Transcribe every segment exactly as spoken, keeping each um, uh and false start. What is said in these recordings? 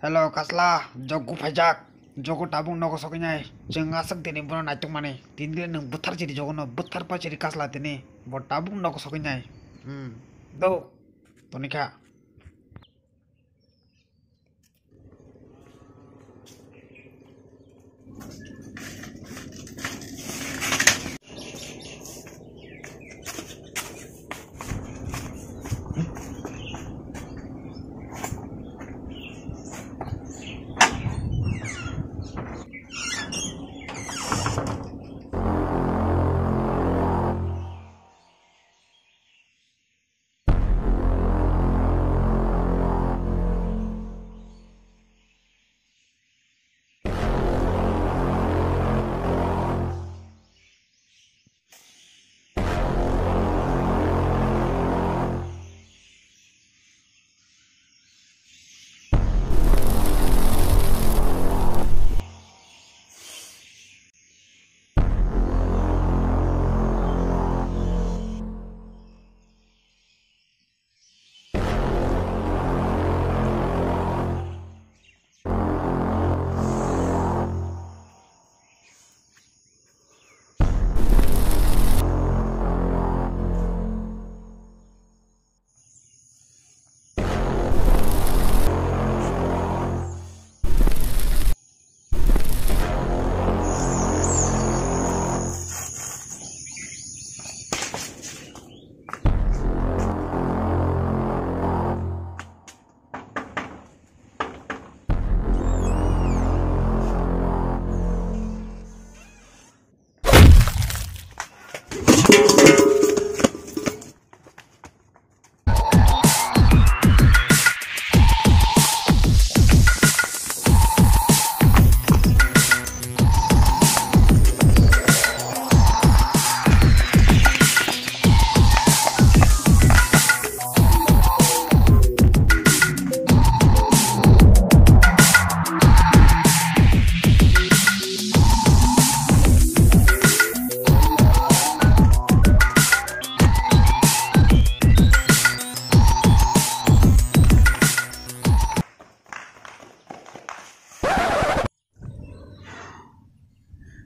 Hello, Kasla, jogo phaijak. Jogo tabuk nogo sokwi nai. Chwng aswk tini bono naitok mani. Tini le nwng bwthar chiri jogo no, bwthar pa chiri Kasla tini. Bo tabuk nogo sokwi nai. Hmm. Do. Tonikha.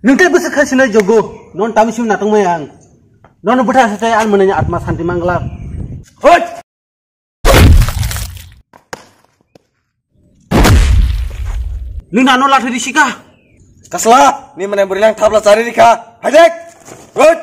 Nwng tei bwswk khai sinai jogo, non tami sim natong maya ang. Nono bwtha satai ang mwnani atma santi mangla. Hoi! Nwng nano lathi risika? Kasla, ni mane bwrwi lang thapla chari rikha. Haidek! Hoi!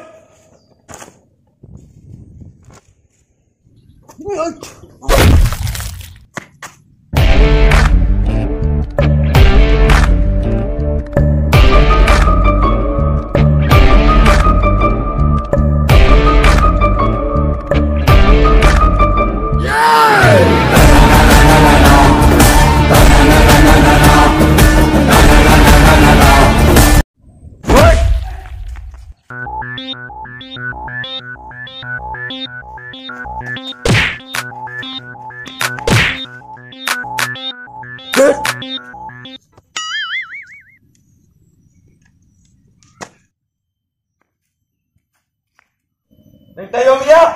Neng tayong ya.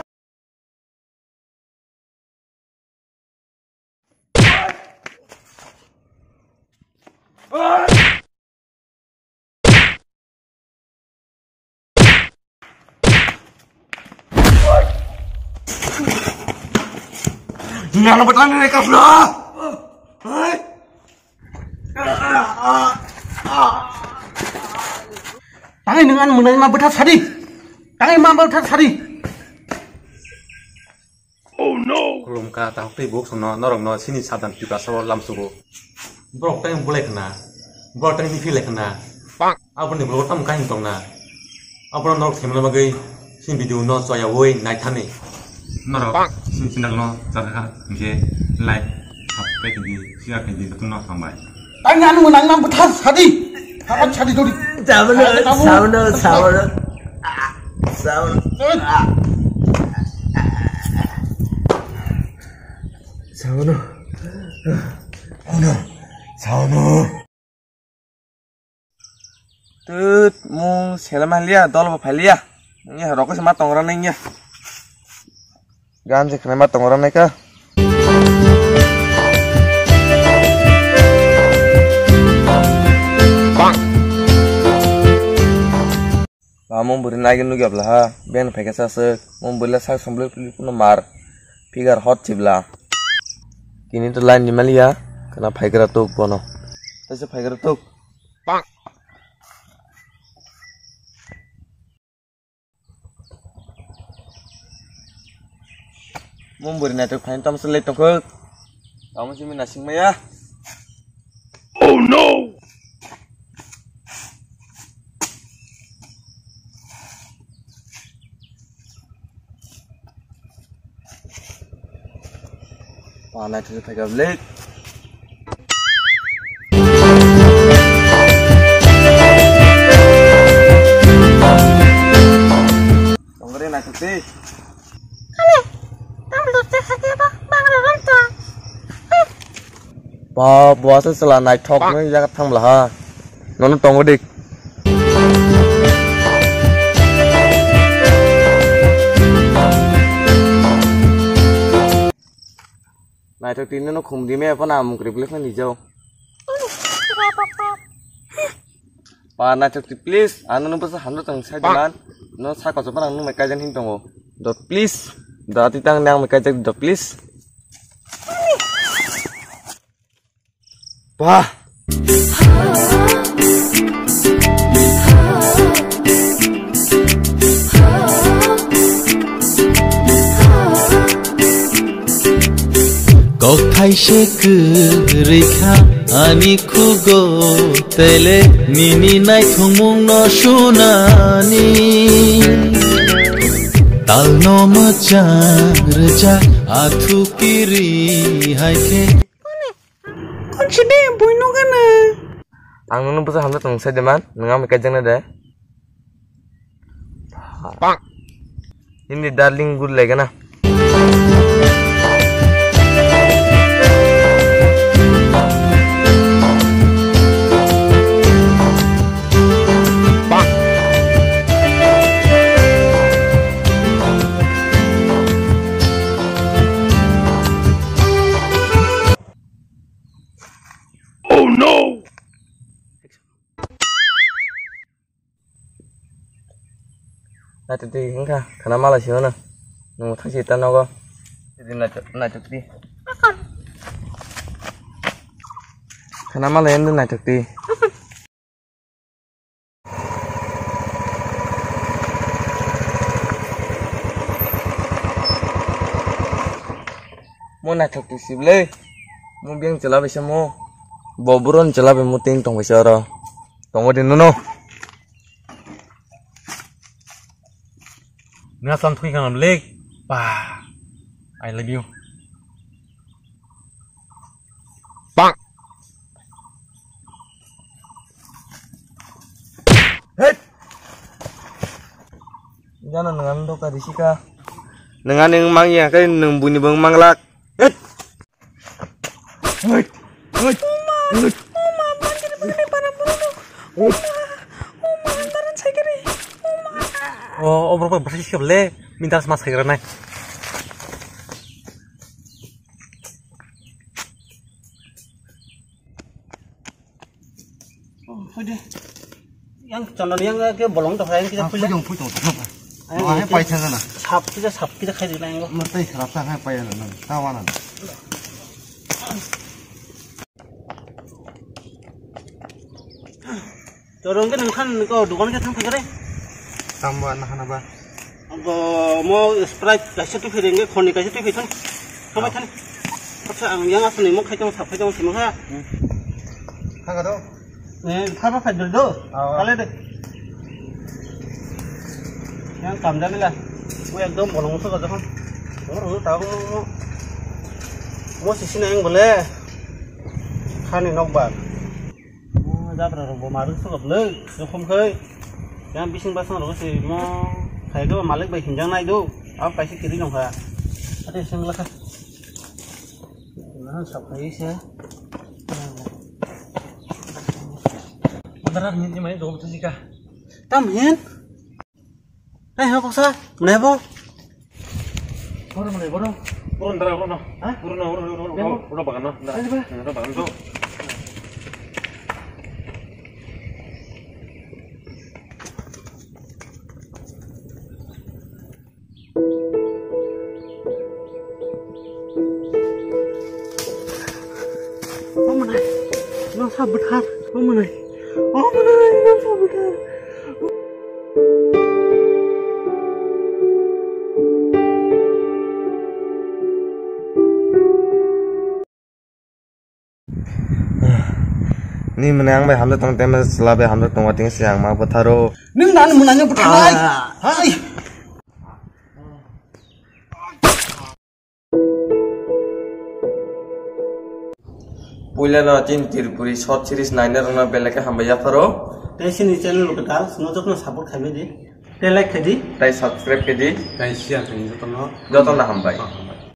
Nang betang ni kasla. Hai. Tangai nung an munai ma bwtha sadi. Tangai ma bwtha sadi. Oh no. Khulumkha ta hokti buk sono norok no sini sadan tipa sabo lamsugo. Borok tang bulai khna. Borok tang bifi lai khna. Aboni borok tam kain tongna. Abono norok themna bagwi sini video no choya woi naithani. Norok sini channel no chakha hingke like, subscribe khe di, share khe di, jotono hambai. Tang ani mo nang nang bwtha sadi. Hakan sadi dori. Sabono, sabono, sabono. Sabono. Sabono. Sabono. Sabono. Tut mung selama liya, dol bo phaliya. Ngi rokos ma tongra nai ngi. Gan se khna ma tongra nai ka. Amo bwrwi nai nugya bla ha, ben phaikha sa swk, mo bwrwi le sak somble pili kuno mar, figure hot chibla. Kini to line ni maliya, kana phaigra tuk bono. Tese phaigra tuk. Mo bwrwi naitok phaini tamo se le tongkho. Tamo simi nasing maya. Oh no! Pa naitok se phaikha bwle. Tongre naitok se. Ani, tam lute hake ba, bangra rom ta. Ba, bo asa sala naithok ni jaga thang bla ha. Nono tongo dik. Naithok tini no khum di me, phone amung kri bwle phone di jao. Pa naithok ti please, ano no bwsa hamno tong sai man. No sa koso pa nang nung mai kaijan hin tongo. Do please, do ati tang nang mai kaijak do please. Wah. Kok thaise kwrwi kha ani khugo, tele nini naithokmung no sunani. Tal no mwchang rwjak athu kiri hai khe. Kon sidi buino gana. Ang nono bwsa hamjak tong sai de man, nwng ang bai kaijaknai de. Bang. Nini darling good lagana. Bang. Oh no! Naitokti wngkha, khana malai se hwnwi. Nwng thangsi ta nogo. Naitokti. Khana malai hwnwi naitokti. Mo naithok tu sible. Mo beng chela bai se mo. Bo buron chela bai mo ting tong bai se oro. Tongo din nono. Nga san thui kang lik. Pa. I love you. Bang. Hei. Jana nang ando ka risika. Nang ani mang ya kai nang buni bang manglak. Hei. Hei. Hei. Hei. O, obrok bai bwsai se le, mintas mas khagra nai. Oh, hoide. Yang chondon yang ke bolong to hai kita puja. Pui tong, pui tong. Ayang, oh, hai pai thang na. Sap kita, sap kita khai dina yang. Matai kharap ta hai pai na. Tawa na. Chorong ke nang khan ko dukan ke thang phai kare. Tamba na hana ba. Bo mo Sprite kaisa tu phireng ke khoni kaisa tu phireng. Khamai thani. Acha ang yang asni mo khai tong sap khai tong sima ha. Kha ga do. Eh, kha ba khai do. Kale de. Yang kam jani la. Mo ekdom bolong so ga jahon. Mo ro ta mo. Mo sisi na yang bole. Khani nok ba. Jabra rok bo marwk sogok le, jokhom khai. Yang bising basang rok se mo khai do malik bai hinjang nai do. Abo kaisa kiri nong kha. Ate seng lakha. Nah, sap khai se. Madara ni ni mai do tu jika. Tam hin. Hei, ha, paksa, mane bo? Boro mane, boro. Boro ndara, boro no. Ha? Boro no, boro no, boro no, boro bagan no. Ndara. Ayo, ba. Boro bagan to. Sabuthar, omonai, omonai, sabuthar. Ni mwnai ang bai hamjak tong, tei chwla bai hamjak tong, watwi se ang ma bwtharo. Nwng nani mwnai no bwthar. Ah. Hai. Puila no tin Tirpuri short series naina rokno belai khe hambai yapharo. Tei sini channel kwtal sino jotno support khaimai di. Tei like khaidi. Tei subscribe khaidi. Tei share khaidi jotono. Jotono hambai.